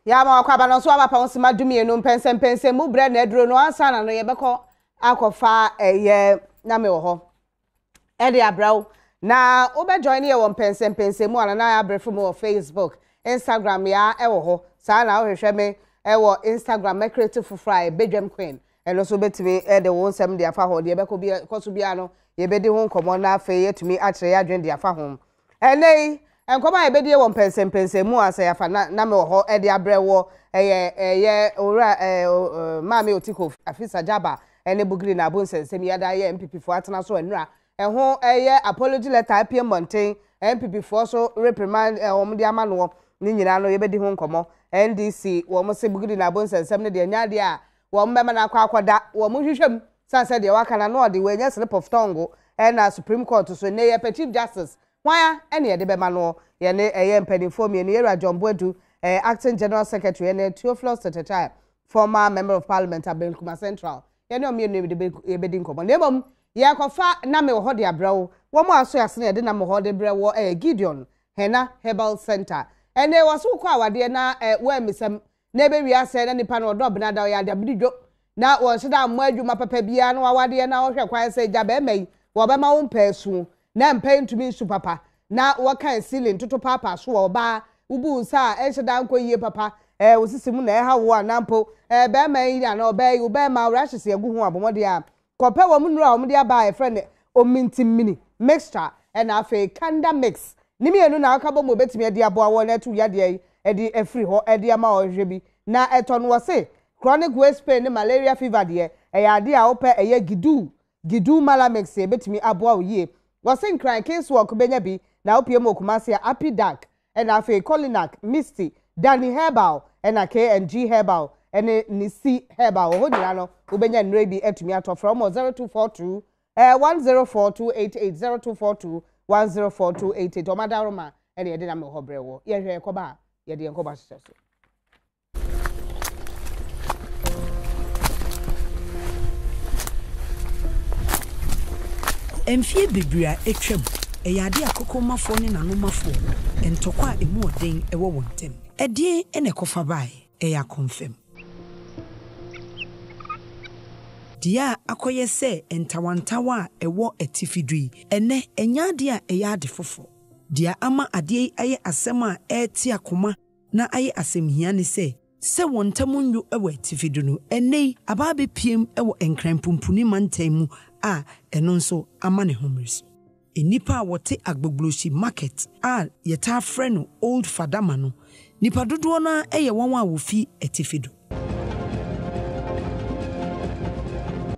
Yɛama wakɔ aba no nso aba pa nsoma dumienu mpɛnsɛmpɛnsɛm mu brɛ na aduro no ansa na no yɛbɛkɔ akɔfa ɛyɛ na me wɔ hɔ ɛde abrɛ wo na wobɛ join yɛ wɔ mpɛnsɛmpɛnsɛm mu ana na abrɛfo mu wɔ Facebook Instagram ya ɛwɔ hɔ saa na wohwehwɛ me ɛwɔ Instagram mɛkreti foforɔ a ɛbɛdwam queen ɛno nso wobɛtumi de wo nsɛm de afa hɔ deɛ ɛbɛkɔ bi kɔ so biara no yɛbɛdi ho nkɔmmɔ na afei yɛatumi akyerɛ yɛ adwene de afa ho Ɛnnɛ yi, nkɔmmɔ a yɛbɛdie wɔ mpɛnsɛmpɛnsɛm mu a sɛ yɛafa na na mewɔ hɔ de abrɛ woɔ yɛ ɛyɛ Owura ɛɛ Maame Otiko Afisa Jaba ne Bugiri Naabu nsɛnsɛm yi ada yɛ NPP foɔ atena so nnora ɛho ɛyɛ apology letter apue mmɔnten NPP foɔ so reprimand wɔn de ama noɔ ne nyinaa no yɛbɛdi ho nkɔmmɔ NDC wɔn se Bugiri Naabu nsɛnsɛm no deɛ nyɛ adeɛ a wɔn bɛma no akɔ akɔda wɔn hwehwɛ mu sane sɛ deɛ waka no ano ɔde wei nyɛ slip of tongue ɛna Supreme Court so nnɛ yɛpɛ Chief Justice hwan a ɛne yɛde bɛma noɔ yɛne ɛyɛ mpanimfoɔ mmienu Yɛwura John Boadu ɛyɛ Acting General Secretary ɛne Theophilus Tetteh former Member of Parliament Abenkuma Central yɛne wɔn mmienu yɛbɛdi nkɔmmɔ na mmom yɛrekɔfa Name wɔ hɔ de abrɛ wo wɔn a aso ase na yɛde Name wɔ hɔ de brɛ woɔ ɛyɛ Gideon Henna Herbal Center ɛnɛ wɔ so wokɔ awadeɛ na woammisam Na ɛbɛwie asɛe na nipa no ɔdɔ benada ɔyɛ adabididwo na wɔnhyɛ da mmɔ adwuma papa biara na wawadeɛ na ɔhwɛ kwan sɛ gya bɛrima yi wɔbɛma wo mpɛ na mpɛ ntumi nsu papa na wɔka ceiling toto paapaa so wɔ ɔbaa wobu nsa a ɛnhyɛ da nkɔ yie papa ɛɛ wo sisi mu na ɛha wo anaa mpo ɛɛ bɛrima yi anaa ɔbaa yi wo bɛrima rashes agu ho abɔmmɔden a Kɔpɛ wɔn nnuro a wɔde aba a yɛfrɛ no Omintimini mixture ɛna afei Kanda mix. Ne mmienu na aka bɔ mu obetumi adi aboa wo na atu yadeɛ yi de afiri hɔ de ama wo ɔhwehwɛ bi na ɛtɔ no. Wɔse chronic waist pain ne malaria fever deɛ ɛyɛ adeɛ a wopɛ ɛyɛ Gidoo Gidoo Mala mix ebetumi aboa wo yie. Wɔse Nkran Kingswalk bɛnya bi na wopue mu wɔ Kumasi a Api Dark Ɛna afei Kolinak, Misty, Danny Herbal, ɛna KNG Herbal ɛne Nisi Herbal wɔ hɔ nyinaa no wobɛnya nnuro yi bi atumi atɔ. Frɛ wɔn wɔ 0242 104 288, 0242 104 288. Wɔn adaworoma ɛna yɛde nam wɔ hɔ brɛ wɔ. Yɛhwɛ yɛkɔba a yɛde yɛn nkɔmmɔ ahyehyɛ so. Mfeɛ bebree a atwam, ɛyɛ adeɛ a kokomafoɔ ne nanomafoɔ ntɔkwa a ɛmu ɔden wɔ wɔn ntam. Ɛdeɛn na ɛkɔfa baeɛ? Ɛyɛ akɔmfɛm. Deɛ a akɔyɛ sɛ ntawantawa a ɛwɔ atifi do yi, ɛnnɛ ɛnyɛ adeɛ a ɛyɛ ade foforɔ. Deɛ ama adeɛ yi ayɛ asɛm a ɛrete akoma na ayɛ asɛmhia ne sɛ, sɛ wɔn ntam nnwo wɔ atifi do no, ɛnnɛ yi aba abɛpiam wɔ Nkran Pumpuni mantam mu a ɛno nso ama ne homere so. Nnipa a wɔte Agbogbloshie Market a yɛtaa frɛ no Old Fadama no, nnipa dodoɔ no ara yɛ wɔn a wɔfi atifi do.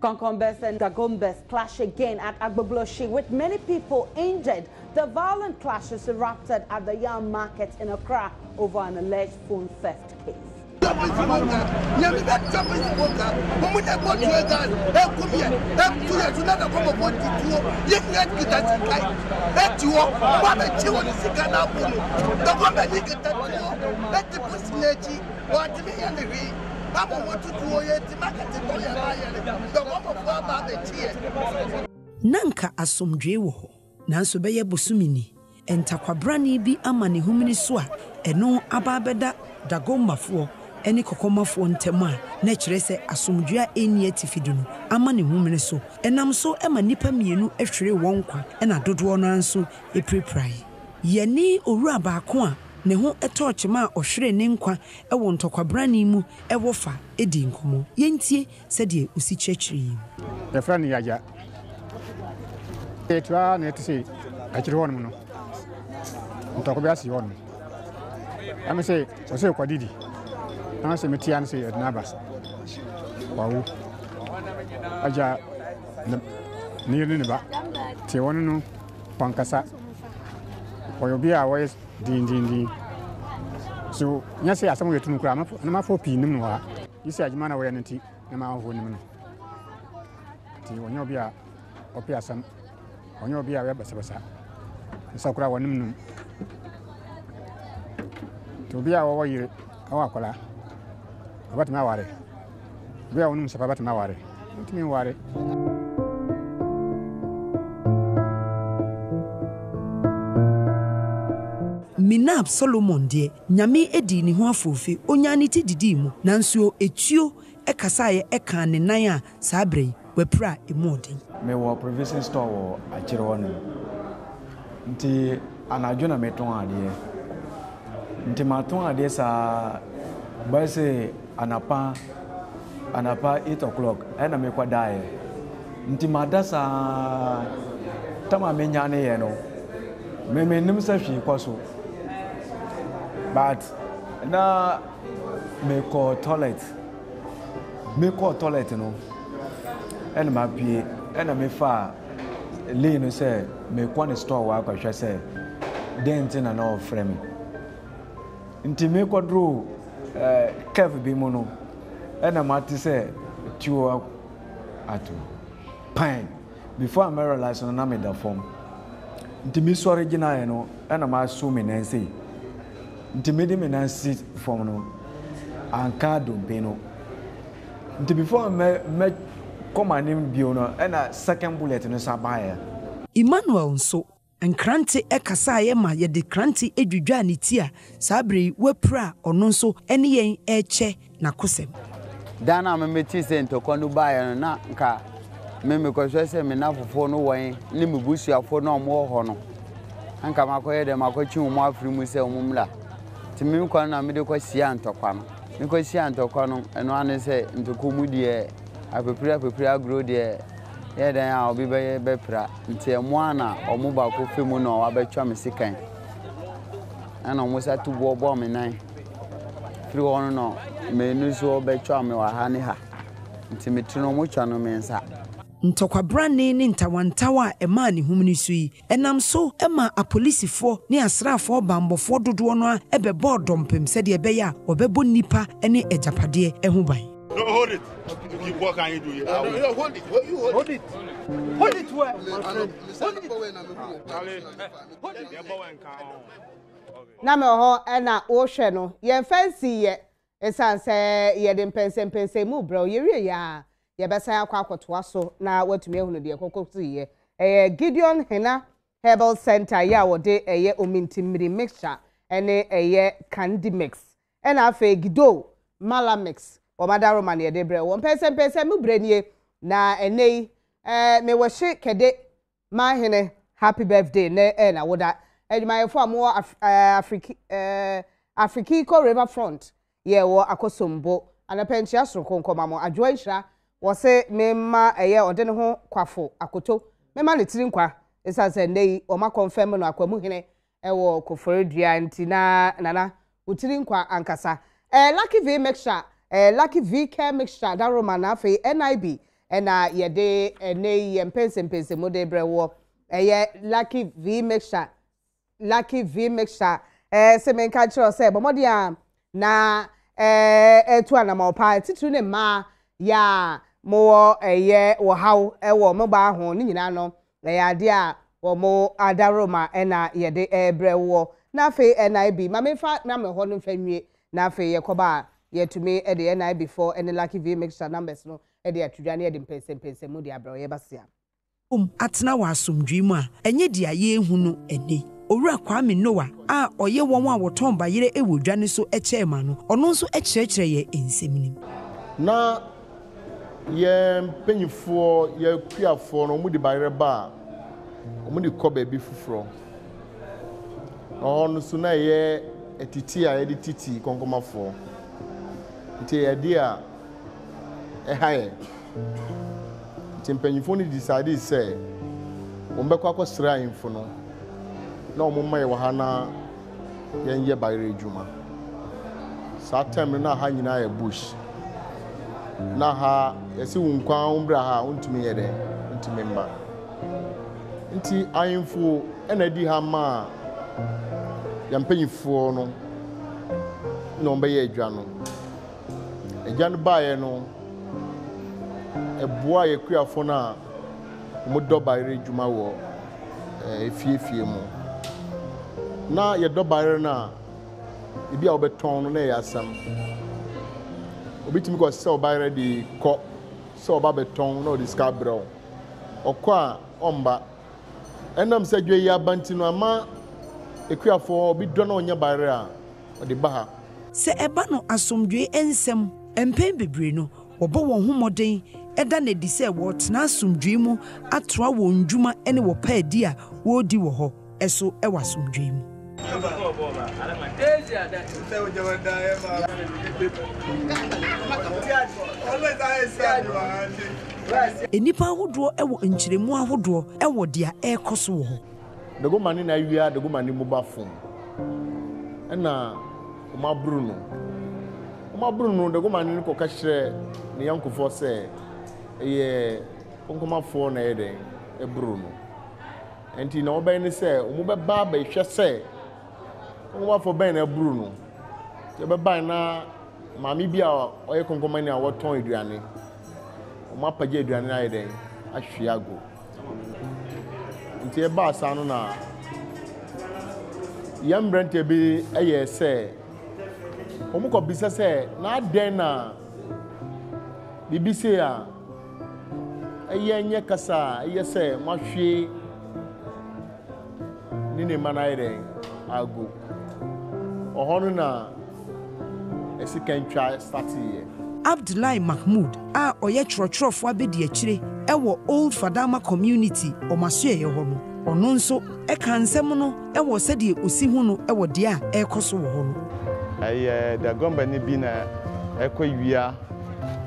Konkombas and Dagombas clash again at Agbogbloshie with many people injured. The violent clashes erupted at the Yam Market in Accra over an alleged phone theft case. Na anka asomdwoe wɔ hɔ, nanso bɛyɛ bosome ni, ntakwabrane bi ama ne homene so a ɛno aba abɛda Dagombafoɔ ne Kɔkɔmafoɔ ntam a na ɛkyerɛ sɛ asomdwoe a ɛnni atifi do no ama ne homene so. Ɛnam so ma nnipa mmienu hweree wɔn nkwa na dodoɔ no ara nso pirapiraeɛ. Yɛne owura baako a ne ho tɔɔ kyema a ɔhweree ne nkwa wɔ ntɔkwabrane mu wɔ fa dii nkɔmmɔ. Yɛntie sɛdeɛ ɔsi kyerɛkyerɛ yi mu. Yɛfrɛ no Yagya. Yɛtu ara na yɛte sɛ akyiri hɔnom no, ntɔkwa bi asi hɔnom. Ɛme sɛ ɔsɛ kɔdidi. Na sɛ metia no sɛ yɛde no aba. Wawu. Agya ne yere ne ne ba. Te wɔn no wɔnkasa. Ɔyɛ obi a ɔyɛ dindindin. So nyɛ sɛ asɛm yɛ tum koraa, amanfoɔ pii nim no wɔ ha. Gye sɛ adwuma na wɔyɛ no nti na ma amanfoɔ nim no. Nti ɔnyɛ obi a ɔpɛ asɛm, ɔnyɛ obi a ɔyɛ basabasa. Nsa koraa wɔnim nom. Nti obi a ɔwɔ yere, ɔwɔ akwadaa, ɔbɛtumi aware. Obi a ɔnom nsa pa bɛtumi aware. Ɔntumi nware. Minab Solomon deɛ, Nyame dii ne ho afoofe, ɔnyaa ne ti didii mu, nanso etuo kasaeɛ kaa ne nan a saa berɛ yi, wapira a emu ɔden. Me wɔ provision store wɔ akyire hɔ nom nti anadwo na me tɔn adeɛ nti ma tɔn adeɛ saa bɛyɛ sɛ anapa anapa 8 o'clock ɛna me kɔ daeɛ nti ma da saa tam a me nyane yɛ no me me nim sɛ hwee kɔ so but na me kɔ toilet. Mekɔɔ toilet no ɛna mapue ɛna mefaa lane no sɛ mekɔ ne store hɔ akɔhwɛ sɛ dɛn nti na na ɔfrɛ me. Nti mekɔduruu eh, curve bi mu no ɛna mate sɛ tuo ato pan. Before a mɛ realize no na meda fam. Nti mesɔre gyinaeɛ no ɛna maso me nan sei. Nti mede me nan si fam no anka dompe no. Nti before mɛ mɛ kɔ m'anim bio no ɛna second bullet no san baeɛ. Emmanuel nso, Nkrante kasaeɛ ma yɛde krante dwidwaa ne ti a saa berɛ yi wapira a ɔno nso ne yɛn rekyɛ n'akosɛm. Da no a me metee sɛ ntɔkwa no baeɛ no, na nka me mekɔhwɛ sɛ me nafofoɔ no wɔ he ne me busuafoɔ no a wɔwɔ hɔ no. Na nka makɔyɛ dɛ makɔtwe wɔn afiri mu sɛ wɔn mmra. Nti me kwan na mede kɔhyia ntɔkwa no. Mekɔhyia ntɔkwa no, ɛno ara ne sɛ ntɔkwa mu deɛ apepire apepire agorɔ deɛ yɛ dɛn a obi bɛyɛ bɛpira. Nti ɛmo ara na wɔn baako fɛ mu na wabɛtwa me sekan. Ɛna wɔn sa tu boɔ bɔɔ me nan. Firi hɔ no na mmienu nso bɛtwa me wɔ ha ne ha. Nti me tiri no wɔtwa no me nsa. Ntɔkwabrane ne ntawantawa a ɛmaa ne home no so yi, ɛnam so maa apolisifoɔ ne asraafoɔ bammɔfoɔ dodoɔ no ara bɛbɔɔ dɔmpem sɛdeɛ ɛbɛyɛ a wɔbɛbɔ nnipa ne agyapadeɛ ho ban. No, hold it. What can you do? No, no, hold it. Hold it. Hold it well, my friend. Hold it. Hold it. Na mewɔ hɔ na wohwɛ no. Yɛmfa nsii yɛ Esiane sɛ yɛde mpɛnsɛmpɛnsɛnmu brɛ wo, yɛwie yɛ a, yɛbɛsan akɔ akɔtoa so na woatumi ahunu deɛ ɛkɔkɔsiiɛ. Ɛyɛ Gideon Hena Herbal Centre yi a wɔde ɛyɛ Omintimmiri mixture ne ɛyɛ Kandi mix ɛna afei Gido Mala mix wɔn adaworoma na yɛde brɛ wo. Mpɛnsɛmpɛnsɛnmu berɛ nie, na ɛnnɛ yi, eh, mewɔ hye kɛde Manhene happy birthday nɛ eh na woda. Adwumayɛfo a mowɔ Af eh Afriki eh Afrikiko River Front yɛ wɔ Akosombo anɔpa nkyia soronko nkɔma mo. Adwoa nhyira wɔse me mma ɛyɛ ɔde ne ho Kwafo Akoto me ma ne tiri nkwa esiane sɛ nnɛ yi wɔn akɔnfɛm no Akwamu hene Ɛwɔ Koforidua nti na Nana wo tiri nkwa ankasa. Ɛyɛ Lucky V mixture, ɛyɛ Lucky V care mixture Daroma na afei NIB ɛna yɛde ɛnɛ yi yɛn mpɛnsɛmpɛnsɛmu de brɛ woɔ. Ɛyɛ Lucky V mixture, Lucky V mixture. Ɛɛ se menka nkyerɛ wo sɛ bɔ mmɔden a Na ɛtu anamɔn paa, titiriw ne mmaa yɛ a mowɔ ɛyɛ ɔhaw wɔ mo baa ho ne nyinaa no, ɛyɛ adeɛ a wɔn adaworoma na yɛde rebrɛ woɔ. Na afei NIB, ma memfa na me hɔ no mfa nwie, na afei yɛkɔba a yɛatumi de NIB foɔ ne Lucky V Mixture numbers no de ato dwa na yɛde mpɛnsɛmpɛnsɛmu de abrɛ wo. Yɛba sea. Bom atena wɔ asomdwoe mu a ɛnyɛ deɛ yɛrehu no ɛnnɛ yi. Owura Kwame Noah a ɔyɛ wɔn a wɔtɔn bayerɛ wɔ dwa no so kyɛɛma no, ɔno nso kyerɛkyerɛ yɛn nsɛm no mu. Na yɛn mpanyinfoɔ, yɛn akuafoɔ no, wɔde bayerɛ ba a, wɔde kɔ baabi foforɔ. Na hɔ no nso na ɛyɛ atiti a yɛde titi kɔnkɔmafoɔ. Nti ɛyɛ adeɛ a ɛha yɛn. Nti mpanyimfoɔ no decidee sɛ wɔbɛkɔ akɔsrɛ ahemfo no na wɔn mma yɛwɔ ha na yɛnyɛ bayerɛ adwuma. Saa term no na ha nyinaa yɛ bush. Na ha yɛse wo nkwa wo mbra ha a wontumi nyɛ dɛn wontumi mma. Nti ahemfo na adi ha maa yɛn mpanyimfoɔ no na wɔbɛyɛ adwa no. Agya no baeɛ no, ɛboaa yɛn akuafoɔ no a wɔdɔ bayerɛ adwuma wɔ efiefie mu. Na yɛdɔ bayerɛ no a, ebi a wɔbɛtɔn no na ɛyɛ asɛm. Obi tumi kɔ sɛ ɔbayerɛ de kɔ sɛ ɔba bɛtɔn na ɔde sika abrɛ wo. Ɔkɔ a ɔmba. Ɛnam sɛ dwa yi aba nti no ama. Akuafoɔ, obi dɔ na ɔnya bayerɛ a, ɔde ba ha. Sɛ ɛba no asomdwoe nsɛm, mpɛn bebree no, wɔbɔ wɔn ho mmɔden da no adi sɛ wɔretena asomdwoe mu atoa wɔn nnwuma ne wɔ paadi a wɔredi wɔ hɔ so wɔ asomdwoe mu. Nnipa ahodoɔ wɔ nkyerɛmu ahodoɔ wɔ deɛ ɛrekɔ so wɔ hɔ. Dagomani na awia Dagomani moba fon ɛna wɔn aboro no. Wɔn aboro no Dagomani no kɔka kyerɛ ne yɔnkofoɔ sɛ ɛyɛ Konkomafoɔ na ɛyɛ dɛn ɛboro no. Ɛnti na wɔbɛyɛ ne sɛ wɔn bɛba abɛhwɛ sɛ Konkomafoɔ bɛn na ɛboro no. Nti ɛbɛbae na maame bi a ɔyɛ Konkomani a wɔtɔn aduane, wɔn apagya aduane no ayɛ dɛn ahwie agu. Nti ɛbaa saa no na yɛn mmeranteɛ bi yɛɛ sɛ wɔkɔbisa sɛ na adɛn na biribi sei a ɛyɛ nyɛ kasa a ɛyɛ sɛ moahwe ne ne mma no ayɛ dɛn agu. Ɔhɔ no na ɛsikantwa starteeɛ. Abdullahi Mahmood a ɔyɛ twerɛtwerɛfoɔ abadiakyire wɔ Old Fadama Community wɔn asoɛeɛ hɔ no, ɔno nso kaa nsɛm no wɔ sɛdeɛ ɔsi hu no wɔ deɛ a ɛrekɔ so wɔ hɔ no. Ɛyɛ Dagombani bi na ɛkɔ wia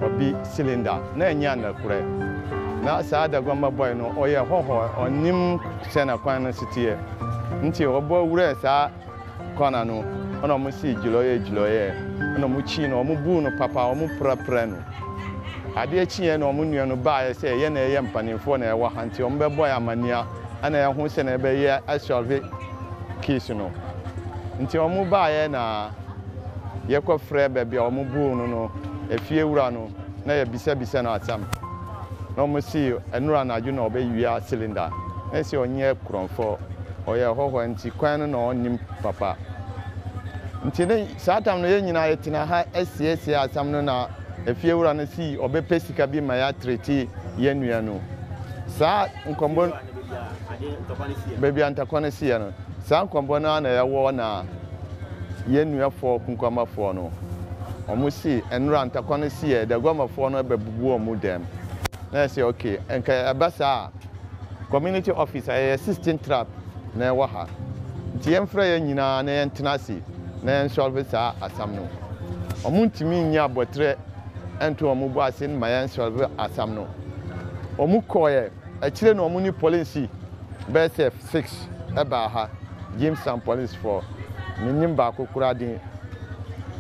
ɔbi cylinder na ɛnyɛ anokorɛ. Na saa Dagomba boy no ɔyɛ hɔhɔ ɔnnim sɛna kwan no siteɛ nti ɔbɔ wurɛɛ saa kɔna no ɛna ɔmo sii gyilɔyɛ gyilɔyɛ ɛna ɔmo kyii no ɔmo buu no papa ɔmo pra pra no adeɛ kyiiɛ na ɔmo nua no baayɛ sɛ yɛ na yɛyɛ mpaninfoɔ na yɛwɔ ha nti ɔmo bɛbɔ yɛ amania ɛna yɛho sɛnea yɛbɛyɛ asɔlve case no nti ɔmo baayɛ na yɛkɔ frɛ baabi a ɔmo buu no no efie wura no na yɛ bisa bisa no asɛm na ɔmo see ɛnora anadwo na ɔbɛ wia cylinder na ɛsɛ ɔnyɛ korɔnfɔ ɔyɛ hɔhɔ nti kwan no na ɔnnim papa nti ne saa tam no yɛn nyinaa yɛtena ha asiesie asɛm no na efie wura no si ɔbɛpɛ sika bi ma yɛatrete yɛn nua no saa nkɔmbɔ baabi a ntakwa no siiɛ no saa nkɔmbɔ no ara na yɛwɔ na yɛn nuafoɔ kunkwamafoɔ no wɔn si nnora ntakwa no siiɛ daguamafoɔ no bɛbubu wɔn dɛm na yɛsɛ okay nka ɛba saa a Community office a yɛyɛ 16 trap na ɛwɔ ha nti yɛmfrɛ yɛn nyinaa na yɛntena ase na yɛn solve saa asam no. Ɔmo ntumi nnya abɔterɛ nto ɔmo bo ase ma yɛn solve asam no. Ɔmo kɔɔɛ akyire no ɔmo ne polinsi bɛyɛ sɛ 6 ɛbaa ha, Jamestown police foɔ, mennim baako koraa din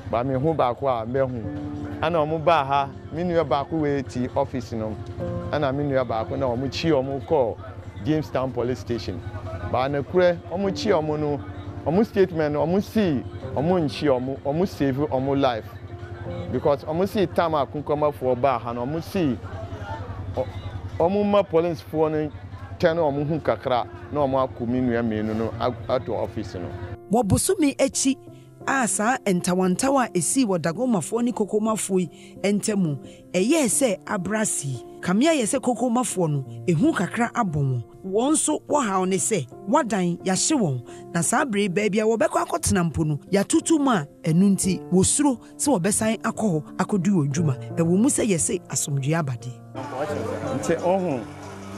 but mehu baako a mɛhu ɛna ɔmo baa ha. Me nua baako wei te office no ɛna me nua baako na wɔn kyi wɔn kɔɔ Jamestown police station. Baa nokorɛ wɔn kyi wɔn no wɔn statement no wɔn sii wɔn nkyi wɔn wɔn save wɔn life because wɔn sii tam a kunkuamafoɔ baa ha no wɔn sii wɔn ma police foɔ no tɛn wɔn ho kakra na wɔn akɔ me nua mmienu no ato office no. Wɔ bosome akyi a saa ntawantawa a esii wɔ Dagomafoɔ ne Kokomafoɔ yi ntam ɛyɛɛ sɛ abrɛ ase yi, kame ayɛ sɛ Kokomafoɔ no, ehu kakra abɔ wɔn. Wɔn nso wɔ haw ne sɛ, wɔadan, yɛahye wɔn, na saa bere yi baabi a wɔbɛkɔ akɔtena mpo no, yɛatoto mu a ɛno nti wɔsuro sɛ wɔbɛsan akɔ hɔ akɔdi wɔn dwuma, ɛwɔ mu sɛ yɛse asomdwoeɛ aba deɛ. Nti ohu,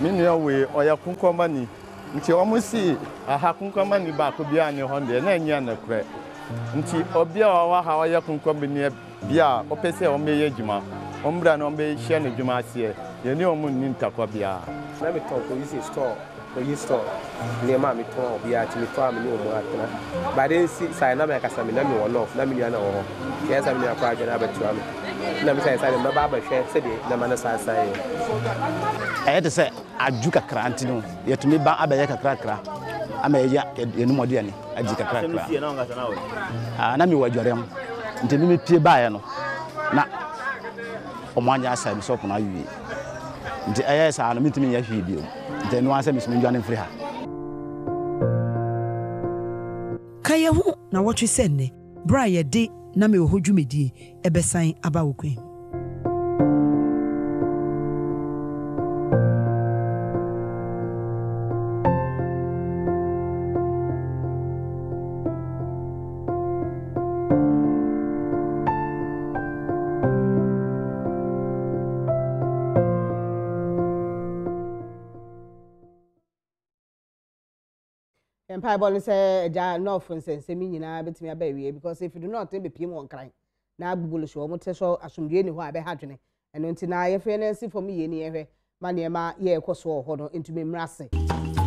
me nua wei ɔyɛ Kokomani. Nti wɔn se aha konkonmani baako biara nni hɔ deɛ, na ɛnyɛ nokorɛ. Nti obi a ɔwɔ ha ɔyɛ konkonmani bi a ɔpɛ sɛ ɔmmɛyɛ adwuma, ɔmmra na ɔmmɛhyɛ n'adwuma aseɛ. Yɛne wɔn nni ntakwa biara. Na me tɔn provision store, provision store nneɛma a me tɔn a obiara tumi tɔ a me ne wɔn atena. But nsi saa na me ankasa me na me wɔ north na me nua na wɔ hɔ. Nti ɛyɛ sɛ me nua kɔ adwene abɛtoa me. Na me sɛ ɛsɛ mɛba abɛhwɛ sɛdeɛ nneɛma no san san yɛ. Ɛyɛ te sɛ adwo kakra nti no yɛtumi ba abɛyɛ kakrakra ama yɛnya yɛn mu aduane adi kakrakra. Ah, na mewɔ adwareɛ mu nti me mepie baeɛ no na wɔn anyɛ asɛe me sɔpo no awie nti ɛyɛ saa no mentumi nyɛ hwee bio nti ɛno ara sɛ mesome ndwane mfiri ha. Ka yɛn ho nawɔtwe sɛ nnɛ. Bere a yɛde Na Mewɔ Hɔ dwumadie bɛsan aba wo kwan mu. Mpaebɔ ne sɛ agya North nsɛnsɛm yi nyinaa bɛtumi aba awie because ɛfiri North no bɛpiem wɔ Nkran na Bubolo so wɔn te so asomdwoeɛ ni hɔ a ɛbɛha adwene. Ɛno nti na yɛfrɛ no asi fam yie ne yɛhwɛ ma nneɛma yɛ ɛkɔ so wɔ hɔ no ntumi mmra ase.